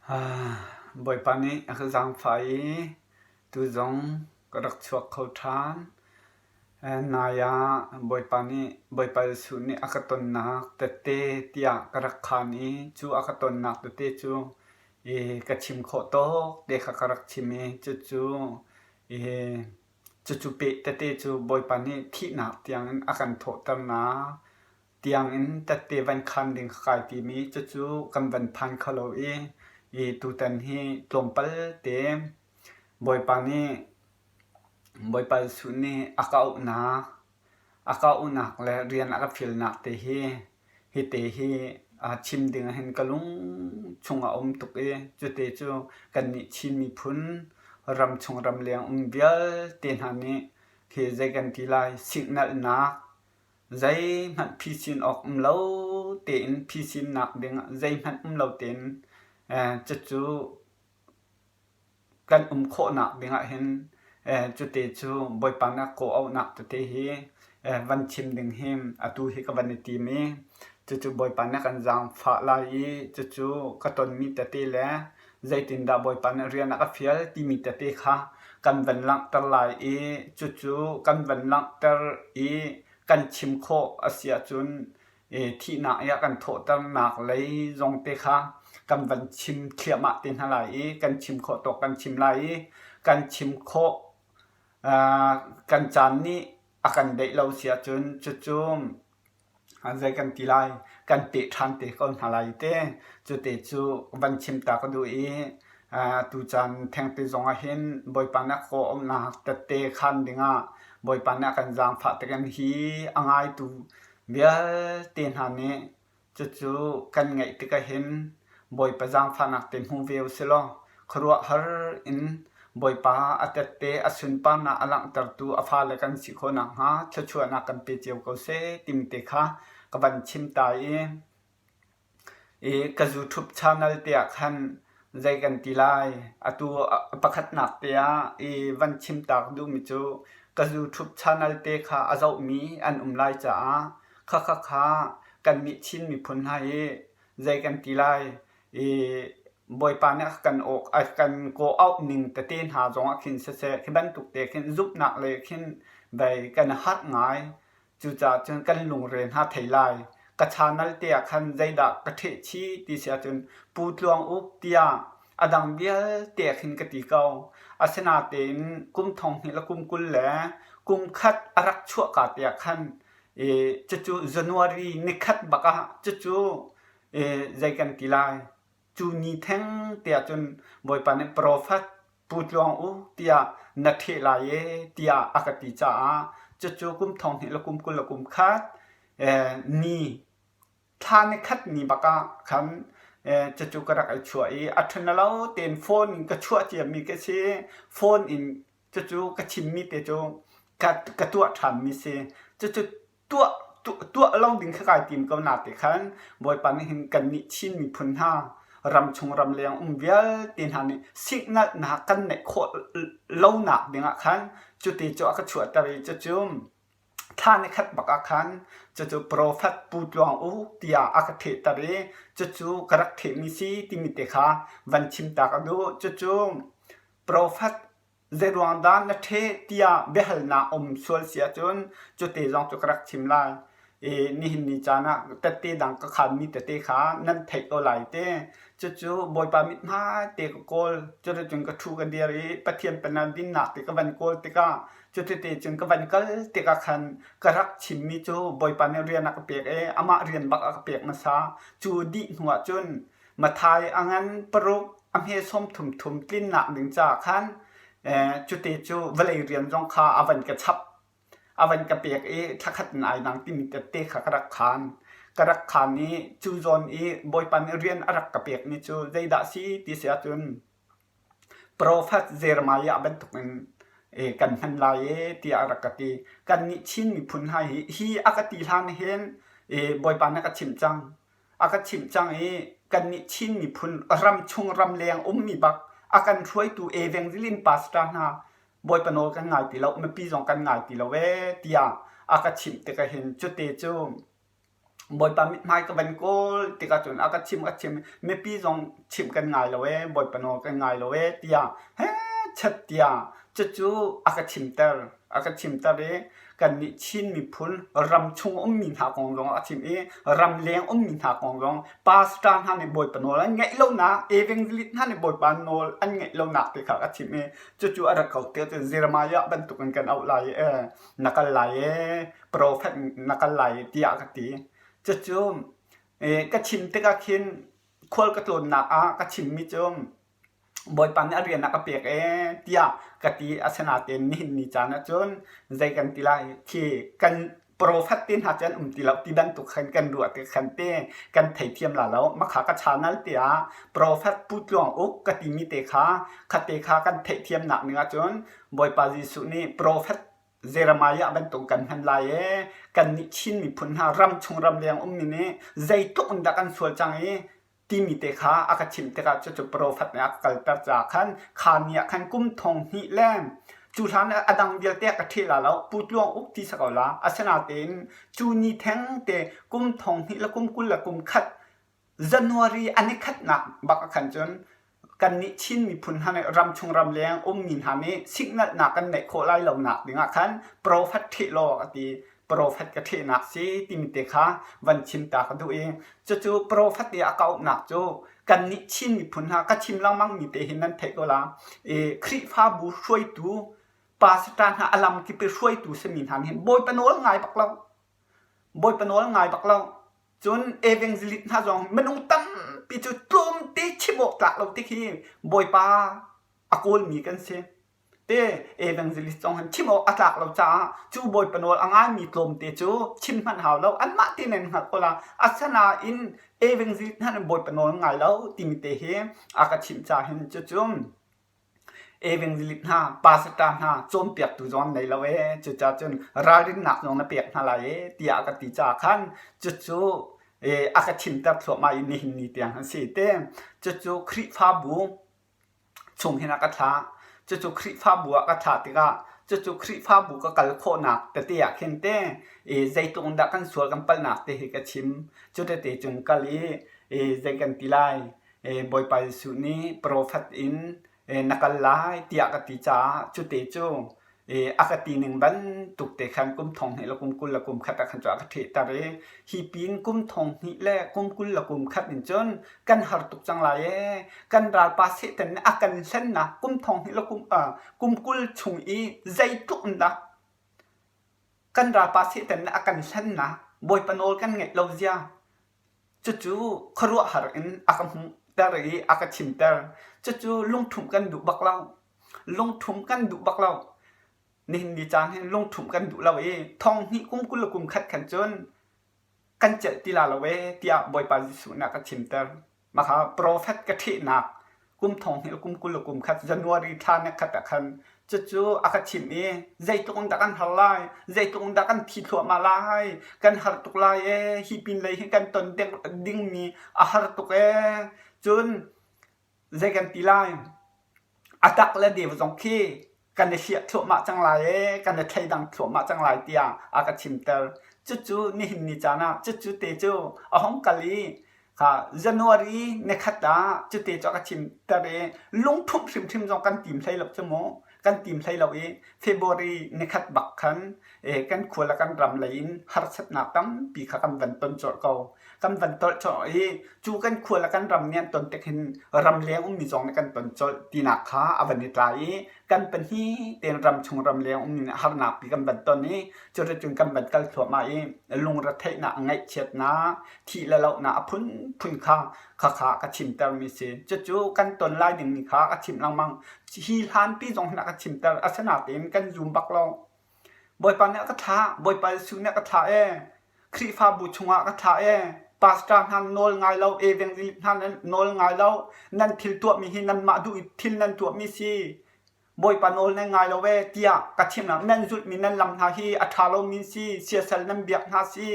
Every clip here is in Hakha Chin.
Bawipa nih a ka zaangfah i tuzong ka rak chuak kho ṭhan. Nai ah Bawipa nih Bawipa Jesuh nih a ka tonnak tette tiah ka rak khaan i cu a ka tonnak tete cu ka chim khawh tawk te kha ka rak chim i cucu cucu peh tete cu Bawipa nih thihnak tiangin a kan thawhternak tiangin tette van khaan ding kha kai tim i cucu kan van phan kho lo i tutan hi tlawmpal te Bawipa nih Bawipa Jesuh nih a ka auhnak a ka auhnak le rian a ka fialnak te hi hite hi chim ding ah hin ka lung chungah a um tuk i cute cu kannih Chin miphun ramchung ramleng um vialte hna nih khi zei kan ti lai siknalhnak Zeihmanh phisin awk um lo tein phisinnak dingah zeihmanh um lo tein cucu kan um khawhnak dingah hin cute cu Bawipa nih a kawh-auhnak tete hi van chim ding hi atu hi ka van i tim i cucu Bawipa nih a kan zaangfah lai i cucu ka tonmi tete le zeitindah Bawipa nih rian a ka fial timi tete kha kan van langhter lai i cucu kan van langhter i kan chim khawh a si ahcun thihnak i a kan thawhternak lei zong te kha kan van chim thliahmah te hna lai i kan chim khawh tawk kan chim lai i kan chim khawh kan caan nih a kan deih lo si ahcun cucu Zei kan ti lai, kan peh ṭhan te ko hna lai te. Cute cu van chim ta ka duh i tucaan thengte zong ah hin Bawipa nih a kawhauhnak tette khaan dingah Bawipa nih a kan zaangfah tik in hi a ngaitu vialte hna nih cucu kan ngaih tikah hin Bawipa zaangfahnak te hmu ve usilaw khuaruahhar in Bawipa a tette a sunparnak a langhtertu a fale kan si khawh nakhnga thluachuahnak kan pe cio ko seh timi te kha ka van chim ta i i ka YouTube channel te ah khan zei kan ti lai atu pakhatnak te ah i van chim ta ka duhmi cu ka YouTube channel te kha a zohmi an um lai caah khakha kha kannih Chin miphun hna hi zei kan ti lai i Bawipa nih a kan awk a kan kawh-auh ning tete hna zongah khin siseh khi bantuk te khin zumhnak le khin vei kan i harh ngai. Cucaah cun kan lungre hna thei lai. Ka channel te ah khan zeidah ka ṭheh chih ti si ahcun Pu Tluang Uk tiah a dang vialte ah khin ka ti ko. Asinain kum thong hnih le kum 20 le kum khat a rak chuahka te ah khan i cucu January nikhat bak ah cucu zei kan ti lai cu ni theng te ah cun Bawipa nih profet Pu Tluang U tiah na ṭheh lai e tiah a ka ti caah cucu kum thong hnih le kum 20 le kum khat ni thla ni khat ni bak ah khan cucu ka rak i chuah i a ṭhalo tein phone in ka chuah ciami ka si phone in cucu ka chimmi te cu ka tuah ṭhanmi si cucu tuah tuah lo ding kha kai tim ko na te khan Bawipa nih hin kannih Chin miphun hna ramchung ramleng um vialte hna nih siknalhnak kan neih khawh lonak dingah khan cuti cu a ka chuahter i cucu thla ni khat bak ah khan cucu profet Pu Tluang U tiah a ka thehter i cucu ka rak thehmi si timi te kha van chim ta ka duh cucu profet Zeiruang dah na ṭheh tiah biahalnak um sual si ahcun cute zong cu ka rak chim lai. I nihin ni caan ah tette dang ka khaanmi tete kha nan theih ko lai te. Cucu Bawipa mithmai te ka kawl. Cuticun ka ṭhu ka dir i Pathian pennak dinnak te ka van kawl tikah cutete cun ka van kal tikah khan ka rak chimmi cu Bawipa nih rian a ka pek i amah rian bak a ka pek hmasa. Cu dih hnu ah cun Mathai a ngan paruk a hme 30 thum tlinnak ding caah khan cute cu vawlei rian zong kha a van ka chap a van ka pek i thlakhat in ai dang timi tette kha ka rak khaan. Ka rak khaan i cu zawn i Bawipa nih rian a rak ka pekmi cu zeidah si ti si ahcun Profet Jeremiah bantukin kan hman lai e tiah a rak ka ti. Kannih Chin miphun hna hi hi a ka ti hlan hin Bawipa nih a ka chimh cang. A ka chimh cang i kannih Chin miphun ramchung ramleng ummi bak a kan hruaitu evangelist pastor hna Bawipa nawl kan ngai ti lo, mipi zong kan ngai ti lo ee tiah a ka chimh tikah hin cute cu. Bawipa mithmai ka van kawl tikah cun a ka chim a chim mipi zong chimh kan ngai lo ee Bawipa nawl kan ngai lo ee tiah hechet tiah cucu a ka chimter a ka chimter i kannih Chin miphun ram chung ummi hna kong zong a chim i ramleng ummi hna kong zong pastor hna nih Bawipa nawl an ngaih lonak evangelist hna nih Bawipa nawl an ngaih lonak ti kha a chim i cucu a rak ko tiah cun Jeremiah bantukin kan auh lai i na kal lai ee profet na kal lai tiah ka ti. Cucu ka chim tikah khin khual ka tlawnnak ah ka chimmi cu Bawipa nih a rian a ka pek ee tiah ka ti. Asinain nihin ni caan ahcun zei kan ti lai khi kan profet te hna cu an um ti lo ti bantuk khan kan ruah tik khan te kan theithiam la lo. Makha ka channel te ah profet Pu Tluang Uk ka timi te kha khate kha kan theihthiamnak ning ahcun Bawipa Jesuh nih profet Jeremiah bantuk kan hman lai ee. Kannih Chin miphun hna ramchung ramleng ummi nih zeitluk in dah kan sual cang i timi te kha a ka chimh tikah cucu profet nih a ka kalter caah khan kha ni ah khan kum thong hnih le cu hlan ah a dang vialte a ka ṭheh la lo Pu Tluang Uk ti si ko la asinain cu ni theng te kum thong hnih le kum 20 le kum khat January an i khatnak bak ah khan cun kannih Chin miphun hna nih ramchung ramleng ummi hna nih siknalhnak kan neih khawh lai lonak dingah khan profet ṭheh law a ti. Profet ka ṭhehnak si timi te kha van chim ta ka duh i cucu profet i a kauhnak cu kannih Chin miphun hna ka chim lengmangmi te hi nan theih ko la. I Khrihfabu hruaitu pastor hna a lamkip i hruaitu simi hna nih hin Bawipa nawl ngai bak lo. Bawipa nawl ngai bak lo. Cun evangelist hna zong minung tampi cu tlawmte chim awk tlak lo ti khi Bawipa a kawlmi kan si. Te evangelist zong han chim awk a tlak lo caah cu Bawipa nawl a ngaimi tlawmte cu chim hmanh hau lo anmah te nan hngalh ko la. Asinain evangelist hna nih Bawipa nawl ngai lo timi te hi a ka chimh caah hin cucu Evangelist hna, pastor hna cawnpiaktu zong an nei lo ee. Cucaah cun ralrinnak zong na pek hna lai ee tiah a ka ti caah khan cucu a ka chimter thluahmah i nihin ni tiang an si te. Cucu Khrihfabu chung hin a ka thlah. Cucu Khrihfabu ah ka thlah tikah cucu Khrihfabu ka kal khawhnak tete ah khin te zeitluk in dah kan sual kan palhnak te hi ka chim. Cu tete cun kal i zei kan ti lai Bawipa Jesuh nih profet in na kal lai tiah ka ti caah cute cu a ka ti ning bantuk te khan kum thong hnih le kum 20 le kum khat ah khan cu a ka ṭhehter i hi pin kum thong hnih le kum 20 le kum khat in cun kan har tuk cang lai ee kan ralpa Satan nih a kan hlennak kum thong hnih le kum kum 20 chung i zeitluk in dah kan ralpa Satan nih a kan hlennak Bawipa nawl kan ngaih lo zia Cucu khuaruahhar in a ka hmuhter i a ka chimter. Cucu lungṭhumh kan duh bak lo. Lungṭhumh kan duh bak lo. Nihin ni caan hin lungṭhumh kan duh lo i thong hnih kum 20 le kum khat khan cun kan celh ti la lo ee tiah Bawipa Jesuh nih a ka chimter. Mah profet ka ṭhehnak kum thong hnih le kum 20 le kum khat January thla ni khat ah khan cucu a ka chimh i zeitluk in dah kan har lai zeitluk in dah kan thi thluahmah lai kan har tuk lai ee hi pin lei hi kan ton dingmi a har tuk ee cun zei kan ti lai a tak le deu zong khi kan i hliah thluahmah cang lai ee kan i thleidang thluahmah cang lai tiah a ka chimter cucu nihin ni caan ah cucu te cu a hong kal i kha January nikhat ah cute cu a ka chimter i lungthumh hrimhrim zong kan tim hlei lo cu mu kan tim hlei lo i February nikhat bak khan kan khua le kan ram lei in harsatnak tampi kha kan van ton colh ko kan van tolh colh i cu kan khua le kan ram nih an ton tik hin ramleng ummi zong nih kan ton colh tinak kha a van i tlai i kan pahnih tein ramchung ramleng ummi nih harnak pi kan van ton i cuticun kan van kal thluahmah i lungretheihnak ngaihchiatnak thih le lohnak a phunphun kha khakha ka chimtermi si cucu kan ton lai dingmi kha ka chimh lengmang hi hlanpi zong hin a ka chimter asinain kan zum bak lo Bawipa nih a ka thlah Bawipa Jesuh nih a ka thlah ee Khrihfabu chungah ka thlah ee pastor hna nawl ngai lo evangelist hna nawl ngai lo nan thil tuahmi hi nanmah duh i thil nan tuahmi si Bawipa nawl nan ngai lo ee tiah ka chimh nan zulhmi nan lam hna hi a ṭha lomi si siasal nan biak hna si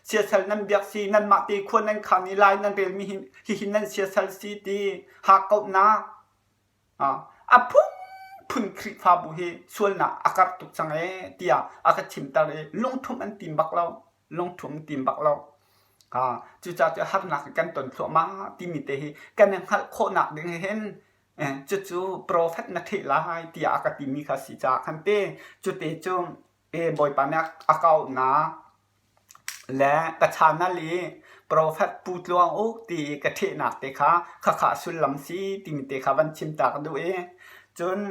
siasal nan biak si nanmah te khua nan khan i lai nan relmi hi hihi nan siasal si ti hakkauhnak A phunphun Khrihfabu hi sualnak a karh tuk cang ee tiah a ka chimter i lungthumh an tim bak lo. Lungthumh an tim bak lo. Cucaah cu harnak kan ton thluahmah timi te hi kan i hngalh khawhnak ding hin cucu profet na ṭheh lai tiah a ka timi kha si caah khan te cute cu Bawipa nih a kauhnak le ka channel i profet Pu Tluang Uk ti i ka ṭhehnak te kha khakha sullam si timi te kha van chim ta ka duh i cun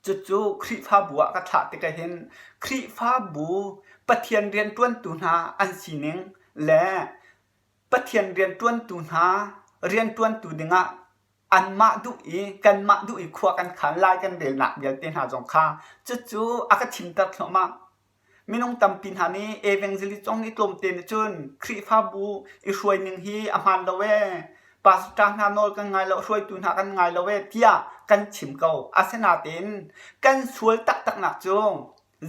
Cucu Khrihfabu ah ka thlah tikah hin Khrihfabu Pathian rianṭuantu hna an sining le Pathian rianṭuantu hna rianṭuantu dingah anmah duh i kanmah duh i khua kan khan lai kan relnak vialte hna zong kha cucu a ka chimter thluahmah. Minung tampi hna nih evangelist zong nih tlawmte nih cun Khrihfabu i hruaining hi a hmaan lo ee, pastor hna nawl kan ngai lo, hruaitu hna kan ngai lo ee tiah kan chim ko. Asinain kan sual taktaknak cu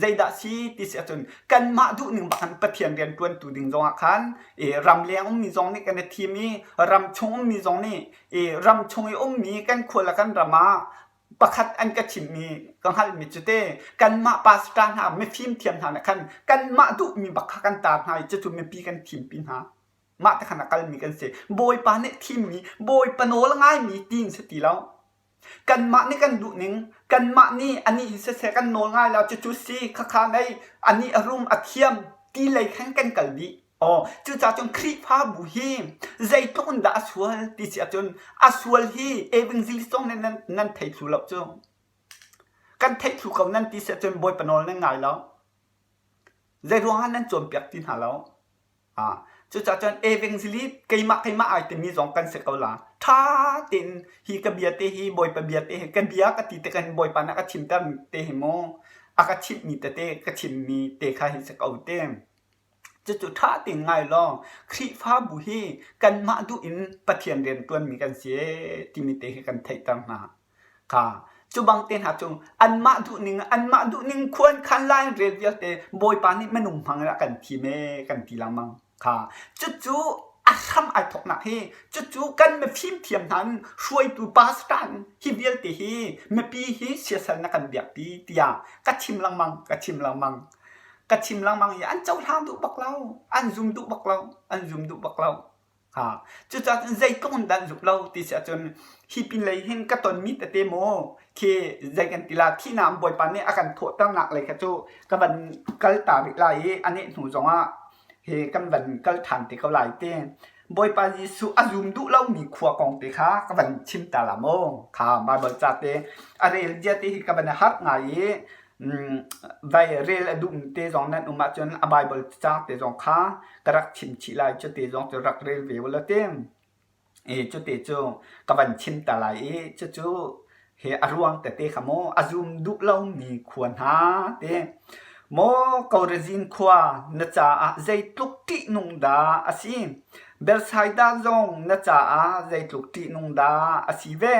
zeidah si ti si ahcun kanmah duhning bak in Pathian rianṭuantu ding zongah khan i ramleng ummi zong nih kan i thim i ramchung ummi zong nih i ramchung i ummi kan khua le kan ram ah pakhat an ka chimmi ka hngalhmi cu te kanmah pastor hna mifim thiam hna nih khan kanmah duhmi bak kha kan tar hna i cucu mipi kan thimpi hna. Mah te khan a kalmi kan si. Bawipa nih thimmi, Bawipa nawl ngaimi tiin si ti lo. Kanmah nih kan duhning, kanmah nih anih hi siseh kan nawl ngai lo cucu si khakha nei anih a rum a thiam ti lei khan kan kal dih. Aw, cucaah cun Khrihfabu hi zeitluk in dah a sual ti si ahcun a sual hi evangelist zong nih nan, nan thei thlu lo cu. Kan theih thlu ko nan ti si ahcun Bawipa nawl nan ngai lo. Zei ruangah nan cawnpiak ti hna lo. Ah, cucaah cun evangelist keimah keimah ai timi zong kan si ko la. Ṭha tein hi ka bia te hi Bawipa bia te hi ka bia ka ti tikah hin Bawipa nih a ka chimter te hi mu a ka chimhmi tete ka chimmi te kha hi si ko te. Cucu ṭha tein ngai law Khrihfabu hi kanmah duh in Pathian rianṭuanmi kan si ee timi te hi kan theihter hna. Kha cu bang te hna cu anmah duhning anmah duhning khuan khan lai rel vialte Bawipa nih minung hmang in a kan thim ee kan ti lengmang. Kha cucu a hram ai thawknak hi cucu kan mifim thiam hna in hruaitu pastor in hi vialte hi mipi hi siasal na kan biakpi tiah ka chim lengmang ka chim lengmang. Ka chim lengmang i an cohlang duh bak lo, an zum duh bak lo, an zum duh bak lo. Ha. Cucaah cun zeitluk in dah an zumh lo ti si ahcun hi pinlei hin ka tonmi tete maw khi zei kan ti la thihnak Bawipa nih a kan thawhternak lei kha cu ka van kal ta rih lai i a neh hnu zongah hi kan van kal ṭhan te ko lai ti. Bawipa Jesuh a zum duh lomi khua kong te kha ka van chim ta la maw? Kha Baibal ca te a rel zia te hi ka van i harh ngai i Vai rel a duhmi te zong nan um ahcun a Baibal caang te zong kha ka rak chim chih lai. Cute zong cu rak rel ve ulaw ti. I cute cu ka van chim ta lai i cucu hi a ruang tete kha maw a zum duh lomi khua hna ti. Maw Korazin khua na caah zeitluk ṭihnung dah a si? Bethsaida zong na caah zeitluk ṭihnung dah a si ve?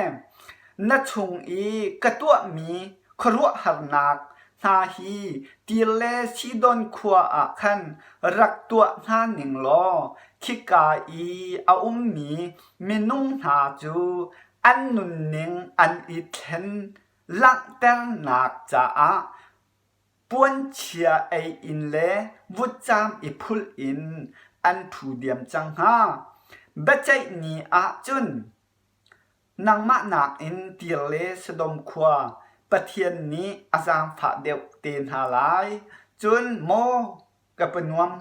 Na chung i ka tuahmi khuaruahharnak hna hi Tir le Sidon khua ah khan rak tuah hna ning law khika i a ummi minung hna cu an nunning an i thlen langhternak caah puanchia ei in le vutcam i phulh in an ṭhu diam cang hnga. Biaceih ni ah cun Nangmah nakin Tir le Sodom khua Pathian nih a zaangfah deuh te hna lai. Cun maw ka panuam,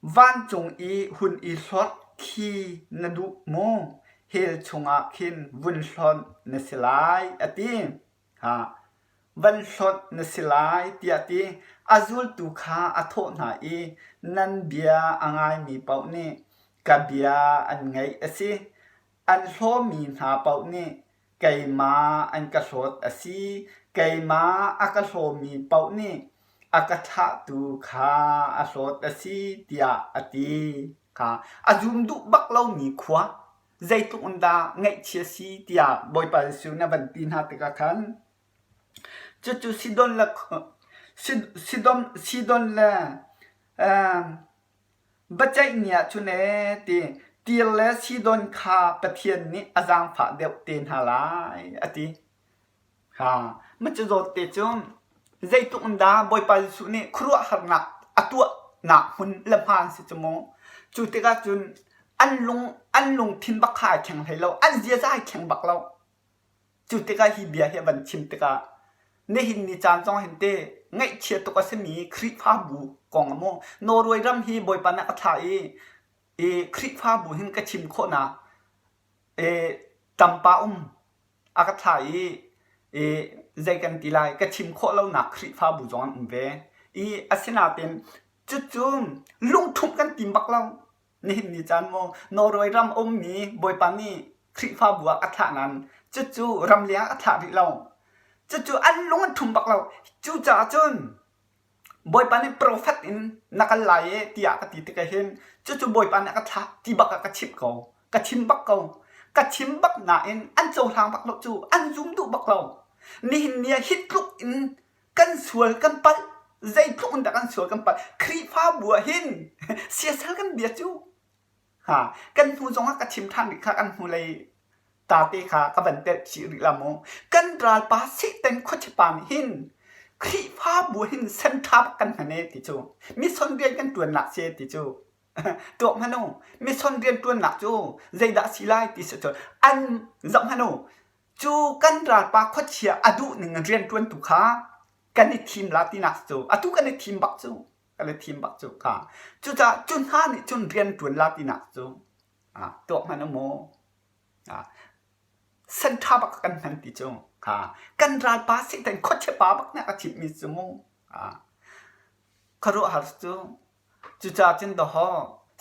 vancung i hun i hlorh khi na duh maw? Hell chungah khin vun hlonh na si lai, a ti. Van hlonh na si lai, tiah a ti. A zultu kha a thawh hna i, Nan bia a ngaimi paoh nih ka bia an ngaih a si. An hlawmi hna paoh nih keimah an ka hlawt a si. Keimah a ka hlawmi paoh nih a ka thlahtu kha a hlawt a si, tiah a ti. Kha a zum duh bak lomi khua zeitluk in dah ngaihchia si tiah Bawipa Jesuh na van ti hna tikah khan cucu Sidon le Sidon Sidon le biaceih ni ah cun ee ti Tir le Sidon kha Pathian nih a zaangfah deuh te hna lai a ti. Ha, macu zawt te cu zeitluk in dah Bawipa Jesuh nih khuaruahharnak a tuah. nak hmun le hma an si cu mu. Cu tikah cun an lung an lungthin bak kha ai thleng hlei lo, an ziaza ai thleng bak lo. Cu tikah hi bia hi a van chim tikah nihin ni caan zong hin te ngaihchia tuk a simi Khrihfabu kong a mu. Norway ram hi Bawipa nih a ka thlah i i Khrihfabu hin ka chim khawhnak i tampa um a ka thlah i i zei kan ti lai ka chim khawh lonak Khrihfabu zong an um ve. I asinain cucu lungṭhumh kan tim bak lo. Nihin ni caan maw Norway ram ummi Bawipa nih Khrihfabu ah a thlah nain cucu ramleng ah a thlah rih lo. Cucu an lung an ṭhum bak lo. Cucaah cun Bawipa nih profet in na kal lai e tiah ka ti tikah hin cucu Bawipa nih a ka thlah ti bak ah ka chimh ko. Ka chim bak ko. Ka chim bak nain an cohlang bak lo cu. An zum duh bak lo. Nihin ni ah hi tluk in kan sual kan palh. Zeitluk in dah kan sual kan palh. Khrihfabu ah hin siasal kan bia cu. Ha, kan hnu zongah ka chim ṭhan rih kha kan hnulei tate kha ka van telh chih rih la mu. Kan ralpa Satan khuachipa nih hin Khrihfabu hin senṭha bak kan hman e ti cu. Mission rian kan ṭuannak si e ti cu. Tuak hmanh u, mission rian ṭuannak cu zeidah si lai ti si cun an zoh hmanh u. Cu kan ralpa khuachia a duh ning in rian ṭuantu kha kan i thim la tinak cu atu kan i thim bak cu kan i thim bak cu kha. Cucaah cu hna nih cun rian ṭuan la tinak cu tuak hmanh u mu. Senṭha bak kan hman ti cu kan ralpa Satan khuachia pa bak nih a ka chimhmi cu mu. Khuaruahhar cu cucaah cun dawhaw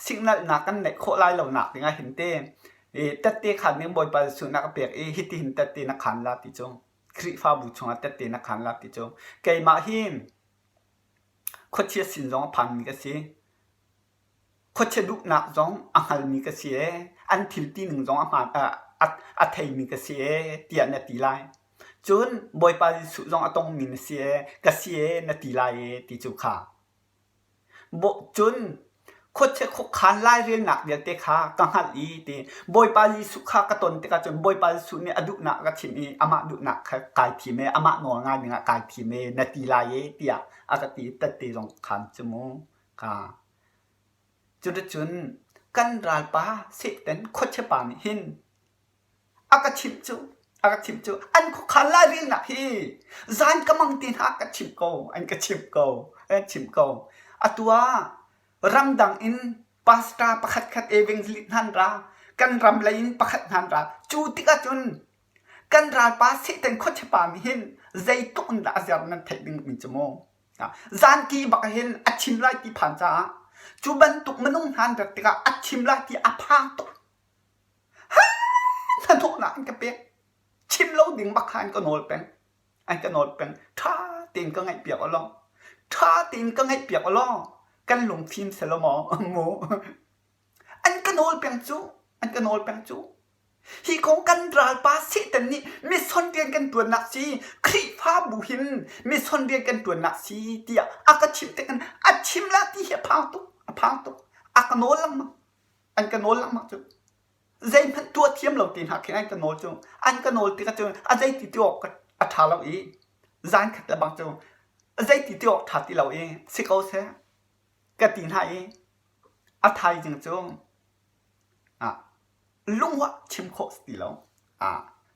siknalhnak kan neih khawh lai lonak dingah hin te tette khaan ding Bawipa Jesuh na ka pek i hitihin tette na khaan la ti cu Khrihfabu chungah tette na khaan la ti cu keimah hi khuachia sin zong a phanmi ka si. Khuachia duhnak zong a hngalmi ka si ee, an thil tining zong a theimi ka si ee tiah na ti lai. Cun Bawipa Jesuh zong a tongmi na si ee, ka si ee na ti lai ee ti cu kha. Cun khuachia khuakhan lairelnak vialte kha ka hngalh i ti Bawipa Jesuh kha ka ton tikah cun Bawipa Jesuh nih a duhnak a ka chimh i amah duhnak kha kai thim ee, amah nawl ngai dingah kai thim ee na ti lai ee tiah a ka ti i tette zong khan cu mu. Ka Cuticun kan ralpa Satan khuachia nih hin a ka chimh cu a ka chimh cu an khuakhan lairelnak hi zan ka mang te hna a ka chimh ko an ka chimh ko an chimh ko. Atu ah ramdang in pastor pakhat khat evangelist hna an ra kan ram lei in pakhat hna an ra cu tikah cun kan ralpa Satan khuachia pa nih hin zeitluk in dah a zer nan theih dingmi cu mu. Zanki bak hin a chim lai ti phan caah cu bantuk minung hna an rat tikah a chim lai ti a phang tuk. Hnahnawhnak an ka pek. Chim lo ding bak kha an ka nawl peng. An ka nawl peng. Ṭha tein ka ngaihpiak u law. Ṭha tein ka ngaihpiak u law. Kan lungfim selaw maw mu. An ka nawl peng cu. An ka nawl peng cu. Hi kong kan ralpa Satan nih mission rian kan ṭuannak si, Khrihfabu hin mission rian kan ṭuannak si tiah a ka chimh tik in a chim la ti hi a phang tuk, a phang tuk. A ka nawl lengmang. An ka nawl lengmang cu. Zeihmanh tuah thiam lo ti hna khin an ka nawl cu. An ka nawl tikah cun a zeiti ti awk a ṭha lo i zan khat le bang cu a zeiti ti awk ṭha ti lo i si ko seh ka ti hna i a thaizing cu lungruah chim khawh si ti lo.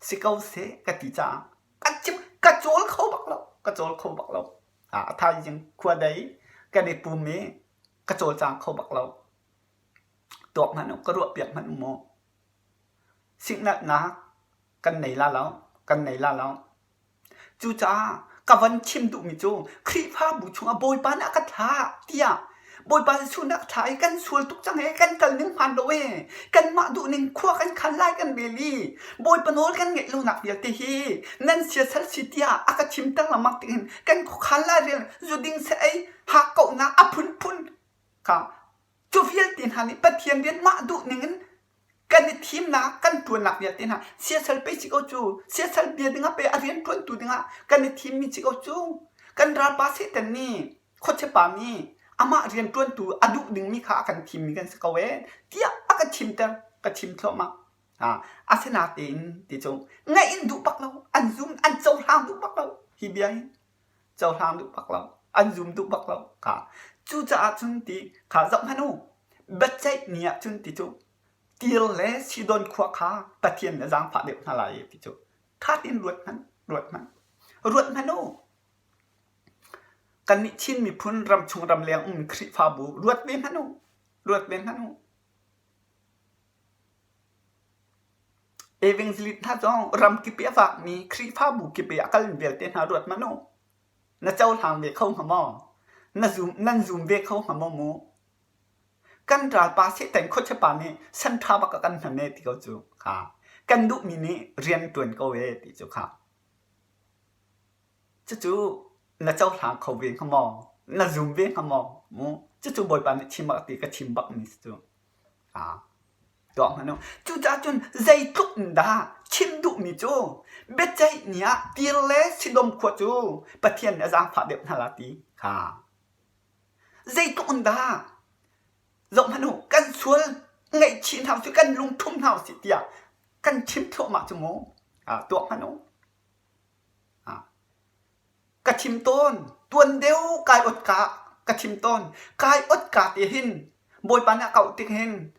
Si ko seh ka ti caah ka chim ka cawl kho bak lo ka cawl kho bak lo. A thaizing khua dei kan i pum i ka cawlcang kho bak lo. Tuak hmanh u ka ruah piak hmanh u mu. Siknalhnak kan nei la lo kan nei la lo. Cucaah ka van chim duhmi cu Khrihfabu chungah Bawipa nih a ka thlah tiah Bawipa Jesuh nih a ka thlah i kan sual tuk cang ee, kan kal ning hmaan lo ee, kanmah duhning khua kan khan lai kan rel i Bawipa nawl kan ngeih lonak vialte hi nan siasal si tiah a ka chimter lengmang tik hin kan khuakhan lai rel zuding sa ei hakkauhnak a phunphun kha cu vialte hna nih Pathian rian mah duhning in kan i thimnak kan ṭuannak vialte hna siasal pei si ko cu siasal bia dingah pei a rian ṭuantu dingah kan i thimmi si ko cu kan ralpa Satan nih khuachiapa nih amah rian ṭuantu a duh dingmi kha a kan thimmi kan si ko ee tiah a ka chimter ka chim thluahmah asinatein ti cu ngaih in duh bak lo an zum an cohlang duh bak lo hi bia hi cohlang duh bak lo an zum duh bak lo ka. Cucaah cun ti kha zoh hmanh u, biaceih ni ah cun ti cu Tir le Sidon khua kha Pathian nih a zaangfah deuh hna lai ti cu kha tiin ruat hmanh, ruat hmanh. Ruat hmanh u. Kannih Chin miphun ramchung ramleng um Khrihfabu ruat ve hmanh u. Ruat ve hmanh u. Evangelist hna zong ramkip i a vakmi Khrihfabu kip i a kalmi vialte hna ruat hmanh u. Na cohlang ve kho hnga maw? Na zum, nan zum ve kho hnga maw mu? Kan ralpa Satan khuachia nih san ṭha bak a kan hman ee ti ko cu kha. Kan duhmi nih rian ṭuan ko ee ti cu kha. Cucu na cohlang kho ve hnga maw? Na zum ve hnga maw? Mu? Cucu Bawipa nih chim a ti ka chim bakmi si cu. Tuah hmanh u. Cucaah cun zeitluk in dah chim duhmi cu biaceih ni ah Tir le Sidom khua cu Pathian nih a zaangfah deuh hna la ti kha. Zeitluk in dah zohhmanh u, kan sual ngaihchih hna usih, kan lungthum hna usih tiah kan chim thluahmah cu mu. Tuah hmanh u. Ka chim tawn. Tuan deuh kai ot ka ka chim tawn. Kai ot ka ti hin Bawipa nih a kauh tik hin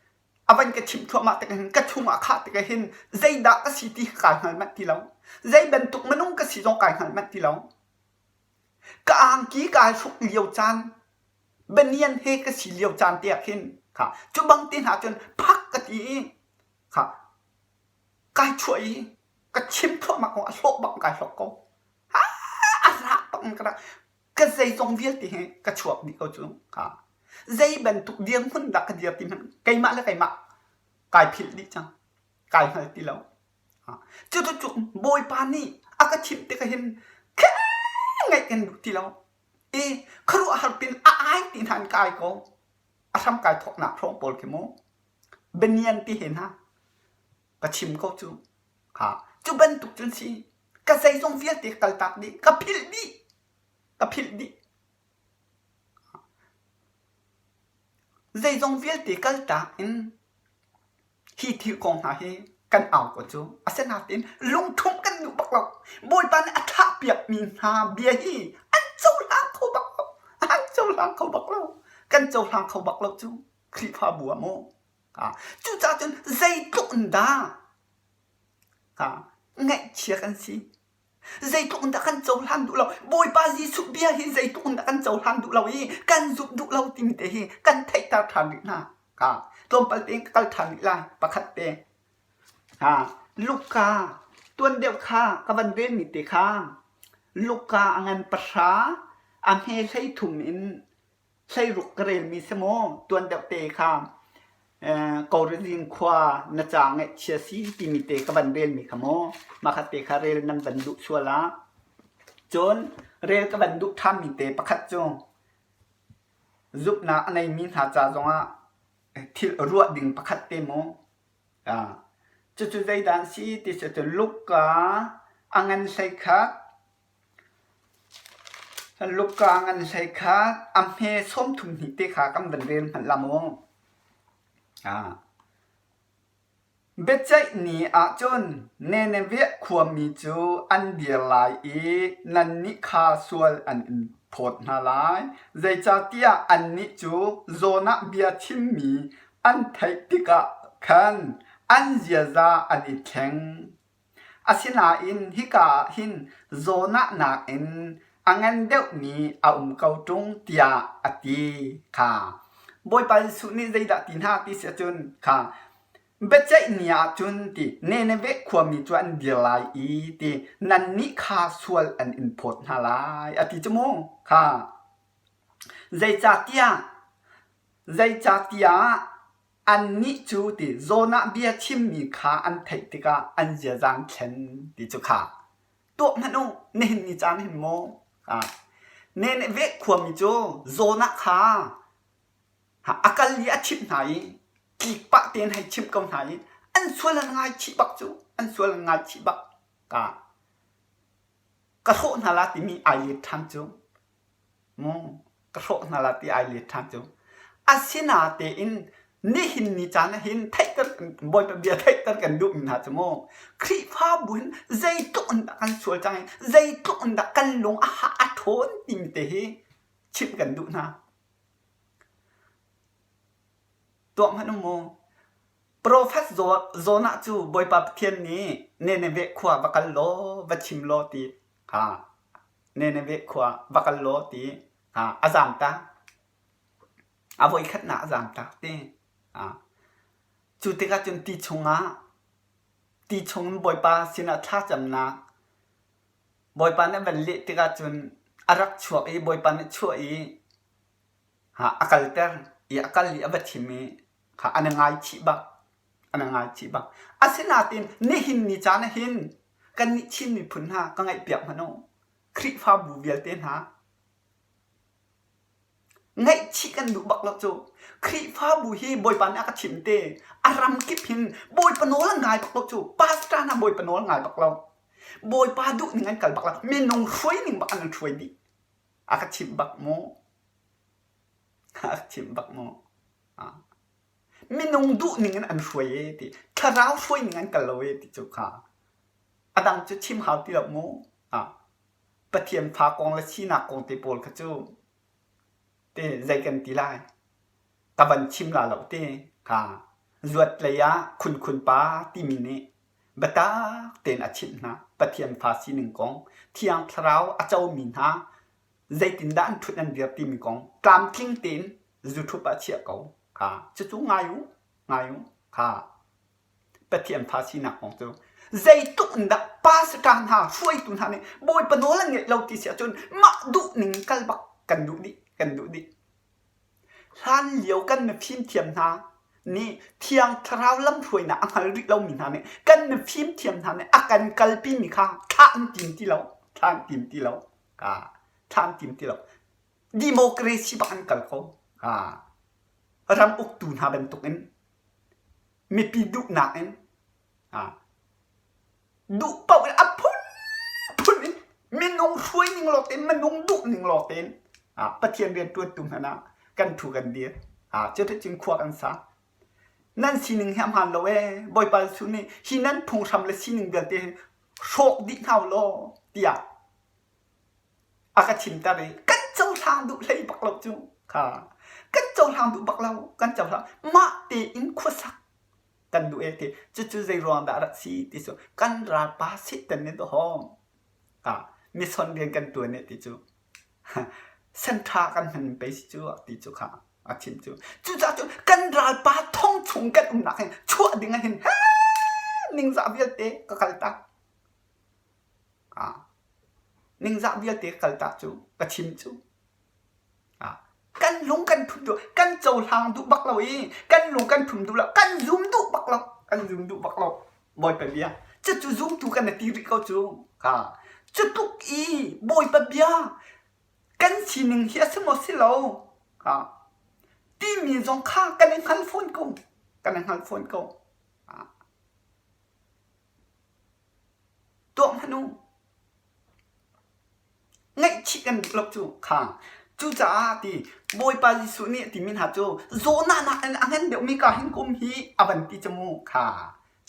a van ka chimh thluahmah tik hin ka chungah khah tik hin zeidah ka si ti kai hngal manh ti lo. Zei bantuk minung ka si zong kai hngal manh ti lo. Ka angki kai hruk lio caan banian he ka si lio caan te ah khin kha cu bang te hna cun phak ka ti i kha kai chuah i ka chim thluahmah ko a hlawh bak kai hlawk ko a rak bak in ka rak ka zeizong vialte hi ka chuak dih ko cu ka zei bantuk dirhmun dah ka dir ti hmanh keimah le keimah kai philh dih cang kai hngal ti lo cu cu bawipa nih a ka chimh tikah hin ngaih kan duh ti lo i khuaruahhar tin a ai ti hna in ka ai ko a hram kai thawknak hrawng pawl khi mu banian ti he hna ka chim ko cu Ha, cu bantuk cun si. Ka zeizong vialte ka kaltak dih. Ka philh dih. Ka philh dih. Zeizong vialte kaltak in hi thil kong hna hi kan au ko cu. Asinain lungthumh kan duh bak lo. Bawipa nih a thahpiakmi hna bia hi an cohlang kho bak lo. An cohlang kho bak lo. Kan cohlang kho bak lo cu. Khrihfabu ah mu. Cucaah cun zeitluk in dah ngaihchia kan si? Zeitluk in dah kan cohlan duh lo? Bawipa Jesuh bia hi zeitluk in dah kan cohlan duh lo i kan zumh duh lo timi te hi kan theihter ṭhan rih hna. Tlawmpal tein ka kal ṭhan rih lai. Pakhat te. Luka tuan deuh kha ka van relmi te kha Luka a ngan pahra a hme 13 in 16 ka relmi si maw tuan deuh te kha Korizin khua na ca ngaihchia si timi te ka van relmi kha maw mah kha te kha rel nan van duh sual ah cun rel ka van duh ṭhanmi te pakhat cu zumhnak a neimi hna ca zongah thil ruah ding pakhat te maw cucu zeidah an si ti si cun Luka a ngan 11 Luka ngan hlei kha a hme 32 te kha kan van rel hmanh la maw? Biaceih ni ahcun Nineveh khuami cu an dir lai i nannih kha sual an in phawt hna lai, zeicahtiah annih cu Jonah bia chimmi an theih tikah khan an ziaza an i thleng. Asinain hika ah hin Jonah nakin a ngan deuhmi a um ko ṭung tiah a ti kha. Bawipa Jesuh nih zeidah ti hna ti si ahcun kha biaceih ni ahcun ti Nineveh khuami cu an dir lai i ti nannih kha sual an in phawt hna lai a ti cu mu kha. Zeicahtiah zeicahtiah Annih cu ti Jonah bia chimmi kha an theih tikah an ziaza an thlen ti cu kha tuah hmanh u nihin ni caan hin maw Nineveh khuami cu Jonah kha a kal i a chimh hna i tlik pah tein hei chimh ko hna i an sual an ngaichih bak cu an sual an ngaichih bak ka ka hrawh hna la timi ai let ṭhan cu Mu ka hrawh hna la ti ai let ṭhan cu. Asinatein nihin ni caan ah hin theihter Bawipa bia theihter kan duhmi hna cu mu Khrihfabu hin zeitluk in dah kan sual cang i zeitluk in dah kan lung a hah a ṭhawn timi te hi chimh kan duh hna. Tuah hmanh u mu. Profet Jonah cu Bawipa Pathian nih Nineveh khua va kal law va chim law ti kha Nineveh khua va kal law ti kha a zamtak. A voikhatnak a zamtak ti. Cu tikah cun ti chungah ti chungin Bawipa sinah thlacamnak Bawipa nih a van leh tikah cun a rak chuak i Bawipa nih chuah i a kalter i a kal i a va chim i kha an i ngaichih bak. An i ngaichih bak. Asinain nihin ni caan ah hin kannih Chin miphun hna ka ngaihpiak hmanh u. Khrihfabu vialte hna Ngaihchih kan duh bak lo cu. Khrihfabu hi Bawipa nih a ka chimh te. A ram kip hin Bawipa nawl an ngai bak lo cu. Pastor hna Bawipa nawl ngai bak lo. Bawipa duh ning an kal bak lo. Minung hruai ning bak an an hruai dih. A ka chimh bak mu. A ka chimh bak mu. Minung duh ning in an hruai e ti. Thlarau hruai ning an kal lo e ti cu kha. A dang cu chim hau ti lo mu. Pathian fa kong le sinak kong te pawl kha cu te zei kan ti lai ka van chim la lo te kha zuat lei ah khunkhun pa timi nih biatak tein a chimh hna Pathian fa sining kong Thiang Thlarau a comi hna zeitindah an ṭhut an dir timi kong tlamtling tein YouTube ah chiah ko kha cucu ngai u ngai u kha Pathian fa sinak kong cu zeitluk in dah pastor hna hruaitu hna nih Bawipa nawl an ngeih lo ti si ahcun mah duh ning kal bak kan duh dih kan duh dih. Hlan lio kan mifimthiam hna nih Thiang Thlarau lamhruainak a hngal rih lomi hna nih kan mifimthiam hna nih a kan kalpimi kha thlah an tim ti lo thlah an tim ti lo thlah an tim ti lo democracy bak an kal ko ram uktu hna bantukin mipi duhnak in duh paoh in a phunphun in minung hruai ning lawng tein minung duh ning lawng tein Pathian rianṭuantu hmanh ah kan ṭhu kan dir. Cuticun khua kan sa. Nan sining hi a hmaan lo ee. Bawipa Jesuh nih hi nan phunghram le sining vialte hi hrawk dih hna u law tiah a ka chimter i kan cohlang duh hlei bak lo cu kha kan cohlang duh bak lo kan cohlang mah tein khuasak kan duh e ti cucu zei ruang dah rak si ti cu kan ralpa Satan nih dawhawm ah mission rian kan tuan e ti cu senṭha kan hman pei si cu ti cu kha a chim cu cucaah cu kan ralpa thong chung kan umnak hin chuah ding ah hin ningzah vialte ka kal tak Ningzah vialte kaltak cu ka chim cu. Kan lung kan thum duh, kan cohlang duh bak lo i kan lung kan thum duh lo, kan zum duh bak lo, kan zum duh bak lo. Bawipa bia. Cucu zumtu kan ti rih ko cu. Ha. Cu tluk i Bawipa bia kan sining hi a si maw si lo. Ha. Timi zong kha kan i hngal fawn ko. Kan i hngal fawn ko. Ha. Tuah hmanh u. Ngaihchih kan duh lo cu kha. Cucaah ti Bawipa Jesuh nih a timi hna cu Jonah nakin a ngan deuhmi ka hin ka um hi a van ti cu mu kha.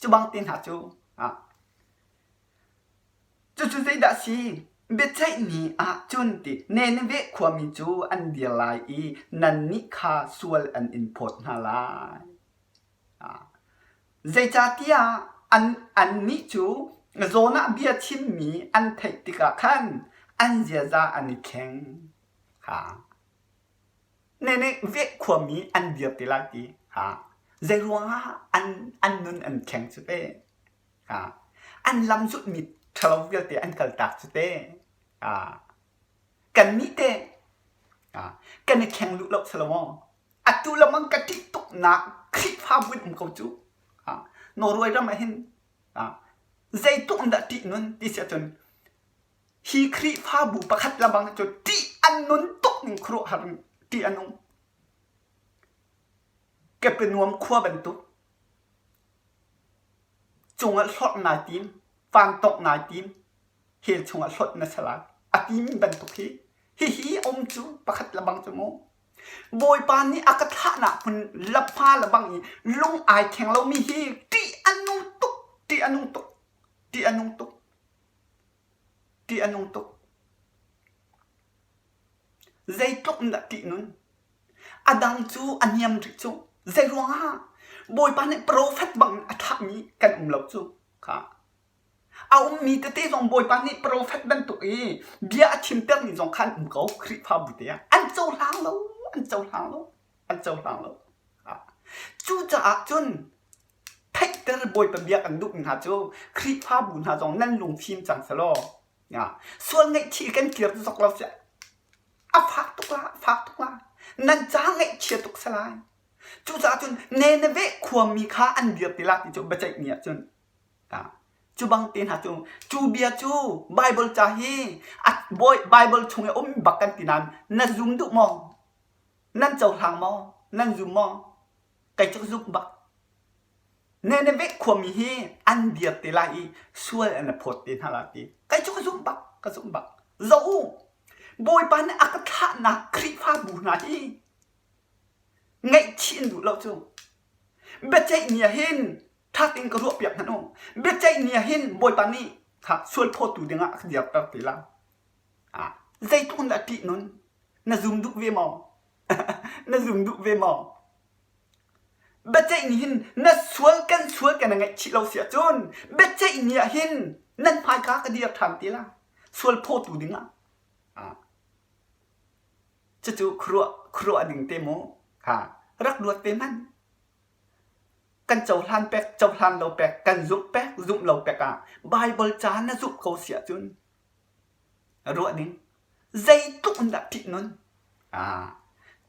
Cu bang te hna cu. Cucu zeidah a si? Biaceih ni ah cun ti Nineveh khuami cu an dir lai i nannih kha sual an in phawt hna lai. Zeicahtiah annih cu Jonah bia chimmi an theih tikah khan an ziaza an i thleng. Nineveh khuami an dir ti lai ti zeiruangah an nun an thleng cu teh? An lam zulhmi ṭhalo vialte an kaltak cu teh? Kannih teh kan i thleng duh lo si lo maw? Atu lengmang ka ṭih tuknak Khrihfabu in um ko cu. Norway ram ah hin zeitluk in dah ṭih nun ti si ahcun hi Khrihfabu pakhat lebang cu ṭih an nun tuk ning khuaruahhar in ṭih a nung. Kepenuam khua bantuk cungah hlorh nai tim, vantawng nai tim, hell chungah hlonh na si lai a timi bantuk hi hihi a um cu pakhat lebang cu mu. Bawipa nih a ka thlahnak hmun lahma lebang i lung ai kheng lomi hi ṭih a nung tuk, ṭih a nung tuk, ṭih a nung tuk, ṭih a nung tuk. Zeitluk in dah ṭih nun? A dang cu a niam rih cu. Zei ruangah Bawipa nih profet bang a thlahmi kan um lo cu kha. A ummi tete zong Bawipa nih profet bantuk i bia a chimtermi zong kha an um ko Khrihfabu te ah. An cohlang lo, an cohlang lo, an cohlang lo. Cucaah cun theihter Bawipa bia kan duhmi hna cu Khrihfabu hna zong nan lungfim cang selaw sual ngaihchih kan kir zok lo siah a fak tuk la, a fak tuk la. Nan ca ngaihchia tuk si lai. Cucaah cun Nineveh khuami kha an dir ti la ti cu biaceih ni ah cun cu bang te hna cu cu bia cu Bible ca hi a Bible chung i um bak kan ti nain na zum duh maw? Nan cohlang maw? Nan zum maw? Kei cu ka zumh bak. Nineveh khuami hi an dir te lai i sual an i phawt te hna lai ti. Kei cu ka zumh bak, ka zumh bak. Zoh u, Bawipa nih a ka thlahnak Khrihfabu hna hi ngaihchih an duh lo cu. Biaceih ni ah hin ṭha tein ka ruahpiak hmanh u. Biaceih ni ah hin Bawipa nih kha sual phawtu dingah a ka dirter te lai. Ah, zeitluk in dah ṭih nun? Na zum duh ve maw? Na zum duh ve maw? Biaceih ni hin na sual kan sual kan ngaihchih lo si ahcun biaceih ni ah hin nan hmaika ka dir ṭhan te lai. Sual phawtu dingah. Ah. Cucu khuaruah khuaruah ding te mu. Ha. Rak ruat ve hmanh. Kan cohlan pek, cohlan lo pek, kan zumh pek, zumh lo pek ah Bible ca na zumh ko si ahcun ruah ding zeitluk in dah ṭih nun? Ah,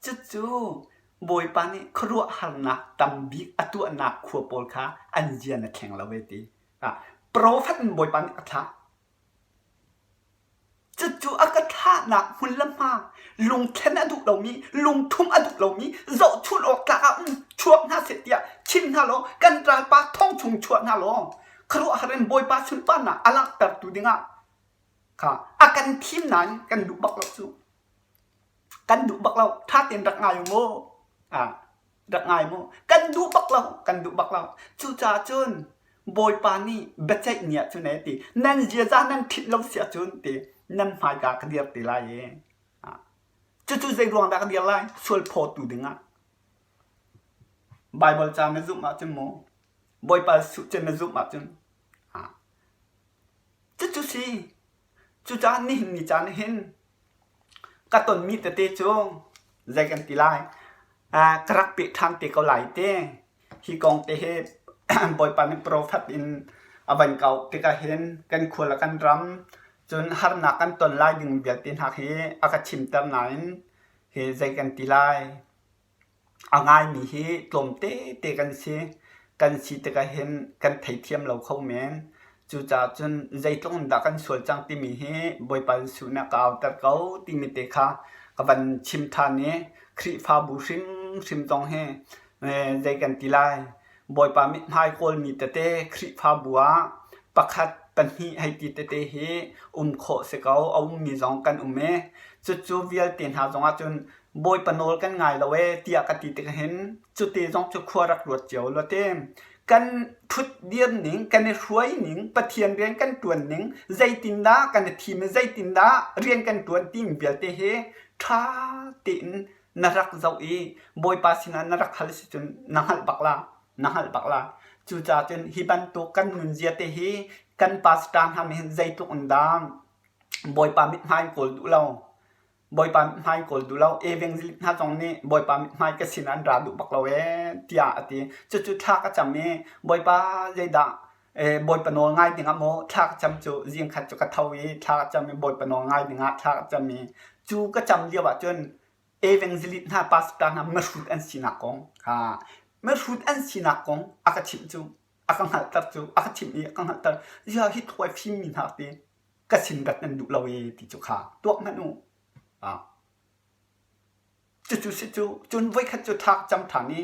cucu Bawipa nih khuaruahharnak tam bik a tuahnak khua pawl kha an zia na thleng lo ve ti. Ah, profet in Bawipa nih a thlah. Cucu a ka thlahnak hmun le hma lungthlen a duh lomi, lungthum a duh lomi, zohchunh awk tlak ah um chuak hna seh tiah chim hna law kan ralpa thong chung chuah hna law khuaruahhar in Bawipa sunparnak a langhtertu dingah kha a kan thim nain kan duh bak lo cu. Kan duh bak lo. Ṭha tein rak ngai u mu. Ah, rak ngai mu. Kan duh bak lo. Kan duh bak lo. Cucaah cun Bawipa nih biaceih ni ah cun ee ti nan ziaza nan ṭhit lo si ahcun ti nan hmaika ka dir te lai i ah, cucu zei ruang dah ka dir lai? Sual phawtu dingah. Baibal ca na zumh ahcun mu Bawipa Jesuh cu na zumh ahcun ah, cucu si. Cucaah nihin ni caan hin ka tonmi tete cu zei kan ti lai ka rak peh ṭhan te ko lai ti. Hi kong te hi Bawipa nih profet in a van kau tikah hin kan khua le kan ram cun harnak kan ton lai ding vialte hna hi a ka chimter nain hi zei kan ti lai. A ngaimi hi tlawmte te kan si. Kan si tikah hin kan theithiam lo kho men. Cucaah cun zeitluk in dah kan sual cang timi hi Bawipa Jesuh nih a ka auter ko timi te kha ka van chim ṭhan i Khrihfabu hrimhrim zong hi zei kan ti lai Bawipa mithmai kawlmi tete Khrihfabu ah pakhat pahnih hei ti tete hi um khawh si ko. A ummi zong kan um i cucu vialte hna zongah cun Bawipa nawl kan ngai lo ee tiah ka ti tik hin cuti zong cu khua rak ruat cio law ti. Kan ṭhutdir ning, kan i hruai ning, Pathian rian kan ṭuan ning, zeitindah kan i thim i zeitindah rian kan ṭuan timi vialte hi ṭha tein na rak zoh i Bawipa sinah na rak hal si cun na hngalh bak la. Na hngalh bak la. Cucaah cun hi bantuk kan nunzia te hi kan pastor hna nih hin zeitluk in dah Bawipa mithmai in kawl duh lo. Bawipa mithmai kawl duh lo. Evangelist hna zong nih Bawipa mithmai ka sin an ra duh bak lo ee tiah a ti. Cucu thla ka cam i Bawipa zeidah Bawipa nawl ngai dingah maw thla ka cam cu zingkhat cu ka tho i thla ka cam i Bawipa nawl ngai dingah thla ka cam i cu ka cam lio ahcun evangelist hna pastor hna mihrut an sinak kong kha mihrut an sinak kong a ka chimh cu a ka hngalhter cu a ka chimh i a ka hngalhter ziah hi tluk ai fimmi hna ti ka sin rat nan duh lo e ti cu kha tuak hmanh u. Ah. Cucu si cu cun voikhat cu thla ka cam ṭhan i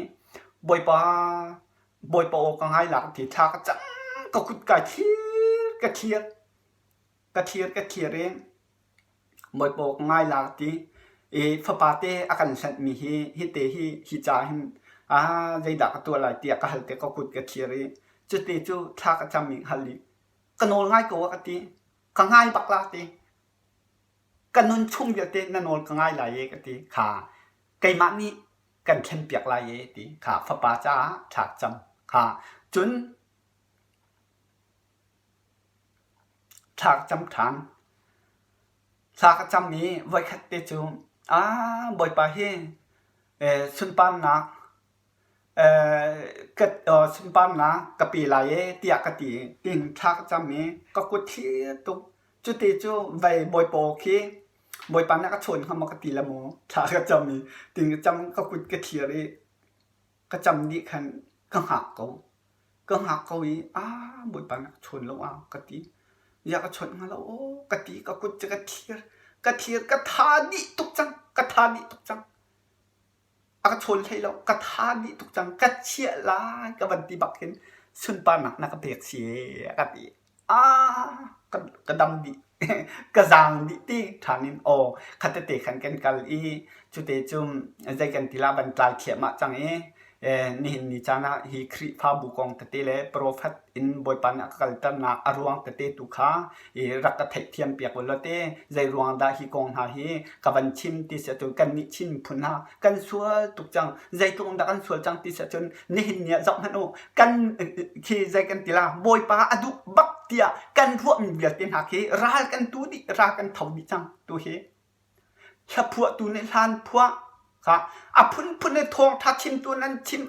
Bawipa Bawipa aw ka ngai lak ti thla ka cam ka kut kai thlir ka thlir ka thlir ka thlir i Bawipa aw ka ngai lak ti i fapa te a kan hlanhmi hi hite hi hi ca hin ah zeidah ka tuah lai tiah ka hal te ka kut ka thlir i cuti cu thla ka cam i hal i ka nawl ngai ko a ka ti. Ka ngai bak la ti. Ka nun chung vialte na nawl ka ngai lai e ka ti. Kha keimah nih kan thlenpiak lai e ti kha fapa caah thla cam kha. Cun thla ka cam ṭhan. Thla ka cam i voikhat te cu aa Bawipa hi sunparnak sunparnak ka pe lai ee tiah ka ti. Tiin thla ka cam i ka kut thlir tuk. Cuti cu vei Bawipa aw khi Bawipa nih a ka chawn hnga maw ka ti la maw? Thla ka cam i tiin ka cam ka kut ka thlir i ka cam dih khan ka hngak ko. Ka hngak ko i aa Bawipa nih a ka chawn lo ah ka ti. Ziah ka chawnh hnga lo aw ka ti ka kut cu ka thlir. Ka thlir ka tha dih tuk cang ka tha dih tuk cang. A ka chawn hlei lo ka tha dih tuk cang ka chiah lai ka van ti bak hin sunparnak na ka pek si ee a ka ti. Ah ka dam dih ka zaang dih ti ṭhan in aw khatete khan kan kal i cute cu zei kan ti la van tlai thliahmah cang i nihin ni caan ah hi Khrihfabu kong tete le profet in Bawipa nih a ka kalternak a ruang tete tu kha i rak ka theihthiam piak u law te zei ruang dah hi kong hna hi ka van chim ti si ahcun kannih Chin miphun hna kan sual tuk cang zeitluk in dah kan sual cang ti si ahcun nihin ni ah zoh hmanh u kan khi zei kan ti la Bawipa a duh bak tiah kan ruahmi vialte hna khi ral kan tu dih ral kan tho dih cang tu hi hlaphuahtu nih hlan phuah kha a phunphun in thawngṭha chimtu nan chim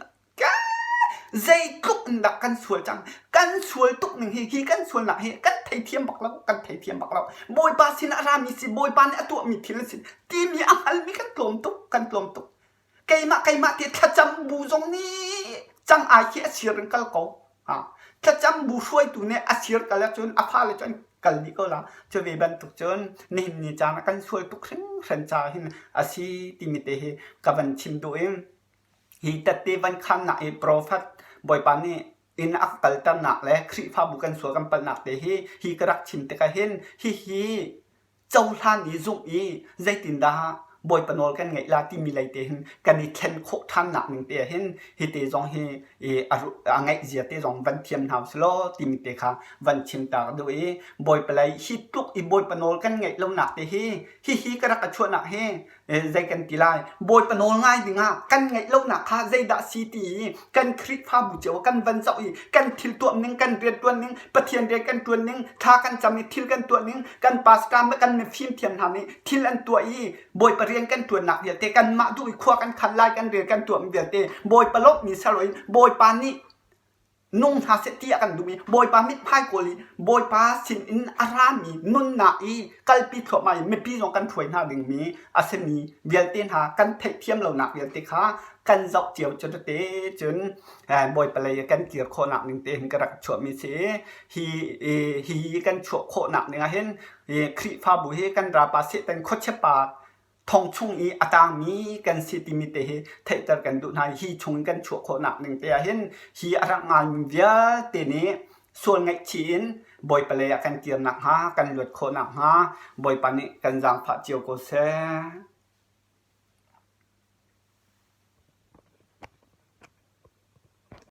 Zeitluk in dah kan sual cang. Kan sual tuk ning hi, hi kan sualnak hi kan theithiam bak lo, kan theithiam bak lo. Bawipa sin ah rami si, Bawipa nih a tuahmi thil a si timi a hngalmi kan tlawm tuk, kan tlawm tuk. Keimah keimah ti thlacam bu zong nih cang ai khi a sir in kal ko. Ha. Thlacam bu hruaitu nih a sir kal ahcun a fale cu an kal dih ko la. Cu ve bantuk cun nihin ni caan ah kan sual tuk hringhran ca hin a si timi te hi ka van chim duh i Hi tette van khannak i profet Bawipa nih inn a ka kalternak le Khrihfabu kan sual kan palhnak te hi hi ka rak chim tikah hin hihi cohlan i zumh i zeitindah Bawipa nawl kan ngeih la timi lei te hin kan i thlen khawh ṭhannak ning te ah hin hi te zong hi i a ngeih zia te zong van thiam hna usih law timi te kha van chim ta ka duh i Bawipa lei hi tluk i Bawipa nawl kan ngeih lonak te hi hihi ka rak ka chuahnak hi zei kan ti lai Bawipa nawl ngai dingah kan ngeih lonak kha zeidah si ti i kan Khrihfabu cio kan van zoh i kan thil tuah ning kan riantuan ning Pathian rian kan tuan ning thla kan cam i thil kan tuah ning kan pastor le kan mifim thiam hna nih thil an tuah i Bawipa rian kan tuannak vialte kanmah duh i khua kan khan lai kan rian kan tuah mi vialte Bawipa lawmhmi saloin Bawipa nih nung hna seh ti a kan duhmi Bawipa mithmai kawl i Bawipa sinin a rami nunnak i kalpi thluahmah i mipi zong kan hruai hna dingmi a simi vialte hna kan theihthiam lonak vialte kha kan zoh cio cu tete cun Bawipa lei kan kir khawhnak ning te hin ka rak chuahmi si hi hi kan chuah khawhnak ding ah hin Khrihfabu hi kan rapa Satan khuachiapa thong chung i a tangmi kan si timi te hi theihter kan duh hna i hi chung in kan chuah khawhnak ning te ah hin hi a rak ngaimi vialte nih sual ngaihchih in Bawipa lei ah kan kir nakhnga kan luat khawh nakhnga Bawipa nih kan zaangfah cio ko seh.